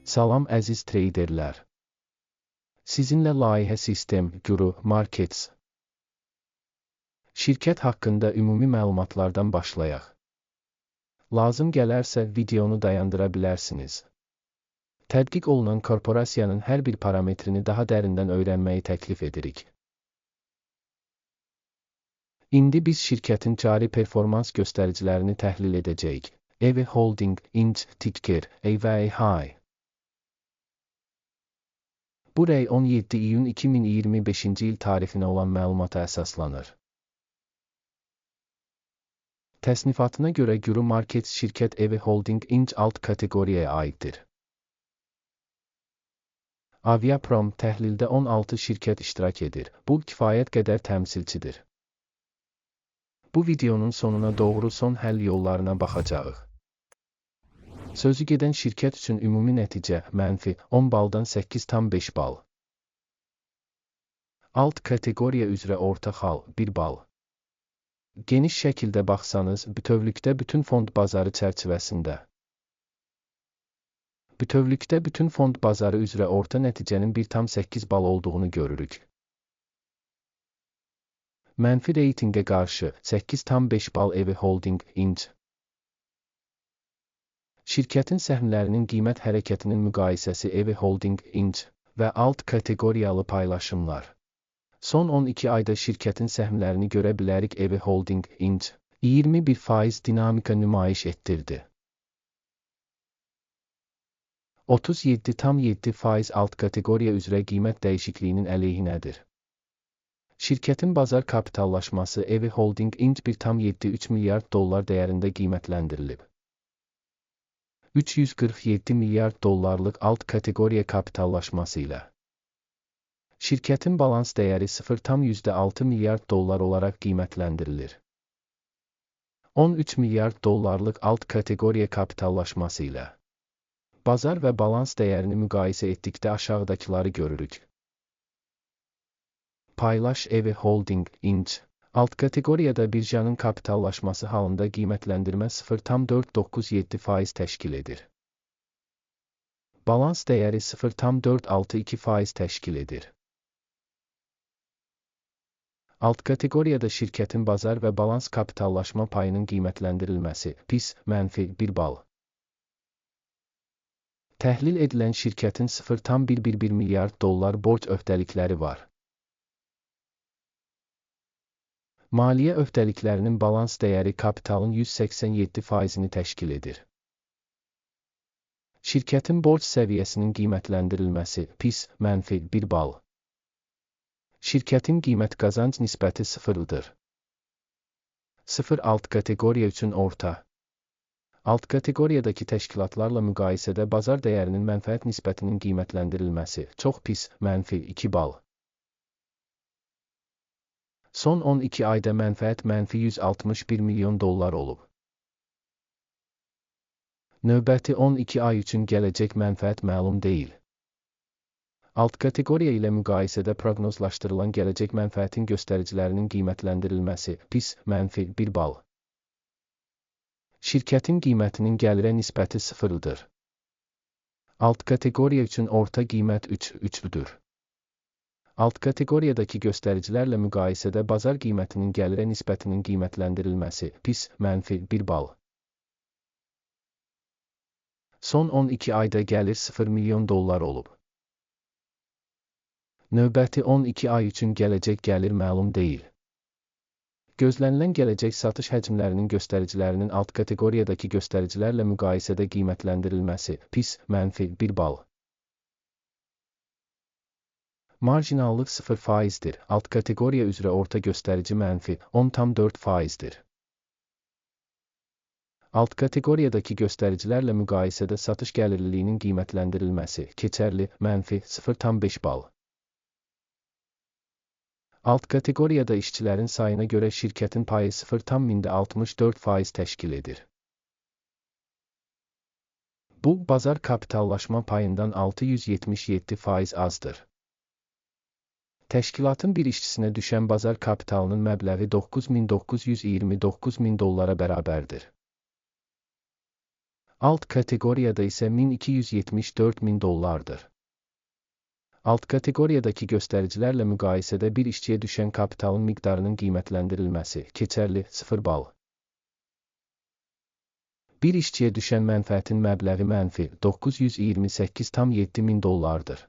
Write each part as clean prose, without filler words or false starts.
Salam əziz treyderlər. Sizinlə layihə sistem Guru Markets. Şirkət haqqında ümumi məlumatlardan başlayaq. Lazım gələrsə videonu dayandıra bilərsiniz. Tədqiq olunan korporasiyanın hər bir parametrini daha dərindən öyrənməyi təklif edirik. İndi biz şirkətin cari performans göstəricilərini təhlil edəcəyik. EV Holding Inc. Ticker EVH. Bu rəy 17 iyun 2025-ci il tarixinə olan məlumata əsaslanır. Təsnifatına görə Guru Markets şirkət EV Holding Inc. alt kateqoriyaya aiddir. Aviaprom təhlildə 16 şirkət iştirak edir. Bu kifayət qədər təmsilçidir. Bu videonun sonuna doğru son həll yollarına baxacağıq. Sözü gedən şirkət üçün ümumi nəticə mənfi 10 baldan 8,5 bal. Alt kateqoriya üzrə orta xal 1 bal. Geniş şəkildə baxsanız, bütövlükdə bütün fond bazarı çərçivəsində. Bütövlükdə bütün fond bazarı üzrə orta nəticənin 1,8 bal olduğunu görürük. Mənfi reytinqə qarşı 8,5 bal EV Holding Inc. Şirkətin səhmlərinin qiymət hərəkətinin müqayisəsi EV Holding Inc. və alt kateqoriyalı paylaşımlar. Son 12 ayda şirkətin səhmlərini görə bilərik. EV Holding Inc. 21% dinamika nümayiş etdirdi. 37,7% alt kateqoriya üzrə qiymət dəyişikliyinin əleyhinədir. Şirkətin bazar kapitallaşması EV Holding Inc. 1,73 milyard dollar dəyərində qiymətləndirilib. 347 milyard dollarlıq alt kateqoriya kapitallaşması ilə. Şirkətin balans dəyəri 0,6 milyard dollar olaraq qiymətləndirilir. 13 milyard dollarlıq alt kateqoriya kapitallaşması ilə. Bazar və balans dəyərini müqayisə etdikdə aşağıdakıları görürük. Paylaş EV Holding Inc. Alt kateqoriyada birjanın kapitallaşması halında qiymətləndirmə 0,497% təşkil edir. Balans dəyəri 0,462% təşkil edir. Alt kateqoriyada şirkətin bazar və balans kapitallaşma payının qiymətləndirilməsi pis, mənfi 1 bal. Təhlil edilən şirkətin 0,111 milyard dollar borc öhdəlikləri var. Maliyyə öhdəliklərinin balans dəyəri kapitalın 187%-ni təşkil edir. Şirkətin borc səviyyəsinin qiymətləndirilməsi pis, mənfi 1 bal. Şirkətin qiymət qazanc nisbəti 0-dır. 0 alt kateqoriya üçün orta. Alt kateqoriyadakı təşkilatlarla müqayisədə bazar dəyərinin mənfəət nisbətinin qiymətləndirilməsi çox pis, mənfi 2 bal. Son 12 ayda mənfəət mənfi 161 milyon dollar olub. Növbəti 12 ay üçün gələcək mənfəət məlum deyil. Alt kateqoriya ilə müqayisədə proqnozlaşdırılan gələcək mənfəətin göstəricilərinin qiymətləndirilməsi pis, mənfi 1 bal. Şirkətin qiymətinin gəlirə nisbəti 0-dır. Alt kateqoriya üçün orta qiymət 3,3-dür. Alt kateqoriyadakı göstəricilərlə müqayisədə bazar qiymətinin gəlirə nisbətinin qiymətləndirilməsi pis, mənfi 1 bal. Son 12 ayda gəlir 0 milyon dollar olub. Növbəti 12 ay üçün gələcək gəlir məlum deyil. Gözlənilən gələcək satış həcmlərinin göstəricilərinin alt kateqoriyadakı göstəricilərlə müqayisədə qiymətləndirilməsi pis, mənfi 1 bal. Marjinallıq 0%-dir. Alt kateqoriya üzrə orta göstərici mənfi 10,4%-dir. Alt kateqoriyadakı göstəricilərlə müqayisədə satış gəlirliliyinin qiymətləndirilməsi keçərli, mənfi 0,5 bal. Alt kateqoriyada işçilərin sayına görə şirkətin payı 0,64% təşkil edir. Bu, bazar kapitallaşma payından 677% azdır. Təşkilatın bir işçisinə düşən bazar kapitalının məbləği 9.929 min dollara bərabərdir. Alt kateqoriyada isə 1274 min dollardır. Alt kateqoriyadakı göstəricilərlə müqayisədə bir işçiyə düşən kapitalın miqdarının qiymətləndirilməsi keçərli 0 bal. Bir işçiyə düşən mənfəətin məbləği mənfi 928,7 min dollardır.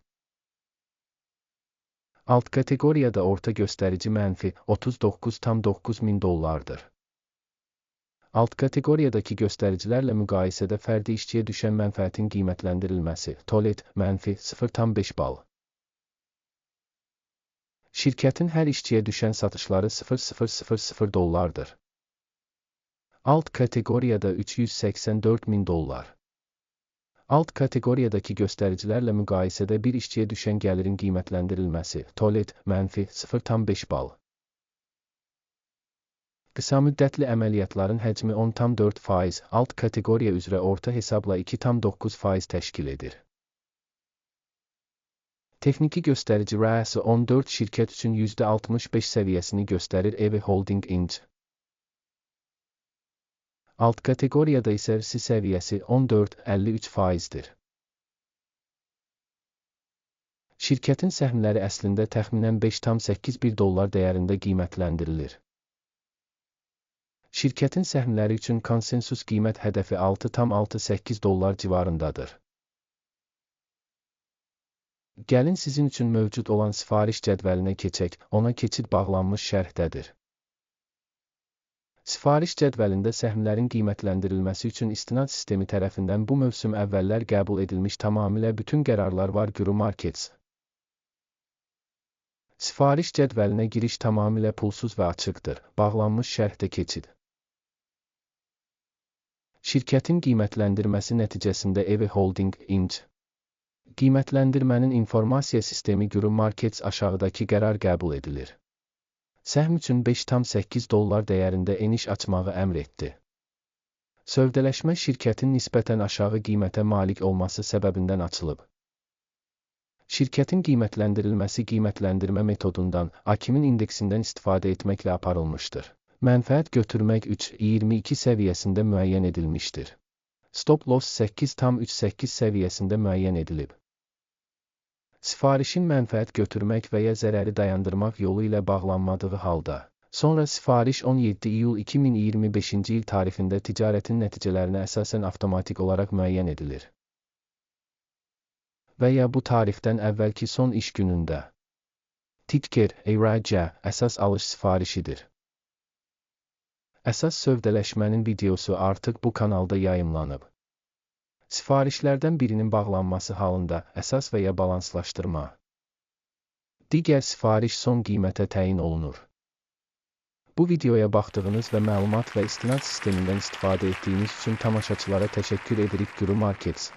Alt kateqoriyada orta göstərici mənfi 39,9 min dollardır. Alt kateqoriyadakı göstəricilərlə müqayisədə fərdi işçiyə düşən mənfəətin qiymətləndirilməsi tolet mənfi 0,5 bal. Şirkətin hər işçiyə düşən satışları 0,000 dollardır. Alt kateqoriyada 384 min dollar. Alt kateqoriyadakı göstəricilərlə müqayisədə bir işçiyə düşən gəlirin qiymətləndirilməsi tolet mənfi 0,5 bal. Qısa müddətli əməliyyatların həcmi 10,4%, alt kateqoriya üzrə orta hesabla 2,9% təşkil edir. Texniki göstərici RAS 14 şirkət üçün %65 səviyyəsini göstərir EV Holding Inc. Alt kateqoriyada isə RSI səviyyəsi 14,53%-dir. Şirkətin səhmləri əslində təxminən 5,81 dollar dəyərində qiymətləndirilir. Şirkətin səhmləri üçün konsensus qiymət hədəfi 6,68 dollar civarındadır. Gəlin sizin üçün mövcud olan sifariş cədvəlinə keçək, ona keçid bağlanmış şərhdədir. Sifariş cədvəlində səhmlərin qiymətləndirilməsi üçün istinad sistemi tərəfindən bu mövsüm əvvəllər qəbul edilmiş tamamilə bütün qərarlar var Guru Markets. Sifariş cədvəlinə giriş tamamilə pulsuz və açıqdır, bağlanmış şərhdə keçid. Şirkətin qiymətləndirməsi nəticəsində EV Holding Inc. Qiymətləndirmənin informasiya sistemi Guru Markets aşağıdakı qərar qəbul edilir. Səhm üçün 5,8 dollar dəyərində eniş açmağı əmr etdi. Sövdələşmə şirkətin nisbətən aşağı qiymətə malik olması səbəbindən açılıb. Şirkətin qiymətləndirilməsi qiymətləndirmə metodundan, AKİM-in indeksindən istifadə etməklə aparılmışdır. Mənfəət götürmək 3,22 səviyyəsində müəyyən edilmişdir. Stop loss 8,38 səviyyəsində müəyyən edilib. Sifarişin mənfəət götürmək və ya zərəri dayandırmaq yolu ilə bağlanmadığı halda, sonra sifariş 17 iyul 2025-ci il tarixində ticarətin nəticələrinə əsasən avtomatik olaraq müəyyən edilir. Və ya bu tarixdən əvvəlki son iş günündə. Ticker, ERC, əsas alış sifarişidir. Əsas sövdələşmənin videosu artıq bu kanalda yayımlanıb. Sifarişlərdən birinin bağlanması halında əsas və ya balanslaşdırma. Digər sifariş son qiymətə təyin olunur. Bu videoya baxdığınız və məlumat və istinad sistemindən istifadə etdiyiniz üçün tamaşaçılara təşəkkür edirik Guru Markets.